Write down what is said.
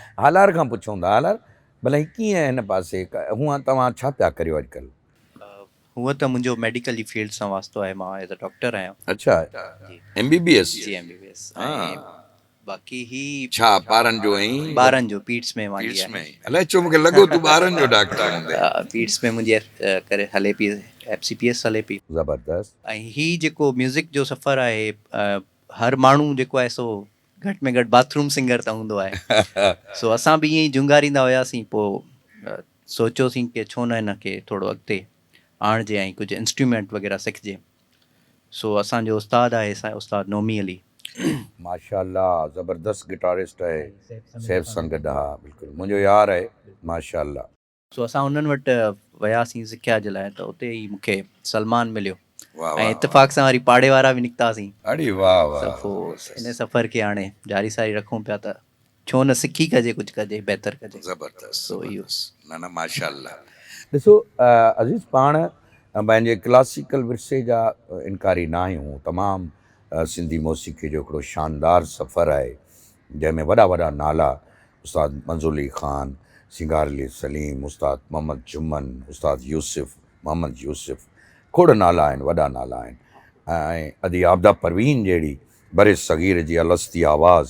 هالار کان پڇون ٿا، هالار ڀلا هي ڪيئن هن پاسي، هونئن توهان ڇا پيا ڪريو اڄڪلهه؟ هونئن ته منهنجو ميڊيڪل جي فيلڊ سان واسطو آهي، مان ايز ا ڊاڪٽر آهيان. اڇا ايم بي بي ايس؟ جي ايم بي بي ايس ۽ باقي هي. ڇا ٻارن جو ۽ ٻارن جو پيڊس ۾ مانجي پيڊس ۾، الائي ڇو مونکي لڳو تون ٻارن جو ڊاڪٽر هوندين. پيڊس ۾ منهنجي ڪري هلي پئي ايف سي پي ايس هلي پئي. زبردست. ۽ هي جيڪو ميوزڪ جو سفر آهي هر ماڻهو جيڪو آهي سو گهٽ ۾ گهٽ باٿ روم سنگر ته هوندو آهي سو اسان به ائين ئي جهونگاريندا هياسين پوء سوچيوسين ڪي ڇو نه هن کي ٿورو اڳتي آڻجي ۽ ڪجهه انسٽرومينٽ وغيره سکجي سو اسان جو استاد آهي استاد نومي علي. ماشاء الله زبردست گٽارسٽ آهي سيف سان گڏ ها بلڪل منهنجو يار آهي ماشاء الله. سو اسان انهن وٽ وياسين سکيا جي لاء ته اتي ئي مون کي سلمان مليو ۽ اتفاق سان وري پاڙي وارا به نڪتاسين. اڙي واه واه. ته پوء ان سفر کي هاڻي جاري ساري رکون پيا ته ڇو نه سکي ڪجي ڪجهه ڪجي بهتر ڪجي. زبردست سو اهو. زبردست نه نه ماشاء الله. ڏسو عزيز پاڻ پنهنجي ڪلاسيڪل ورثي جا انڪاري نه آهيون تمام سنڌي موسيقي جو هڪڙو شاندار سفر آهي جنهن ۾ وڏا وڏا نالا استاد منظور علي خان، سينگار علي سليم، استاد محمد جمن، استاد يوسف، محمد يوسف، کوڙ نالا آهن، وڏا نالا آهن ۽ ادي عابده پروين جهڙي برصغير جي الستي آواز.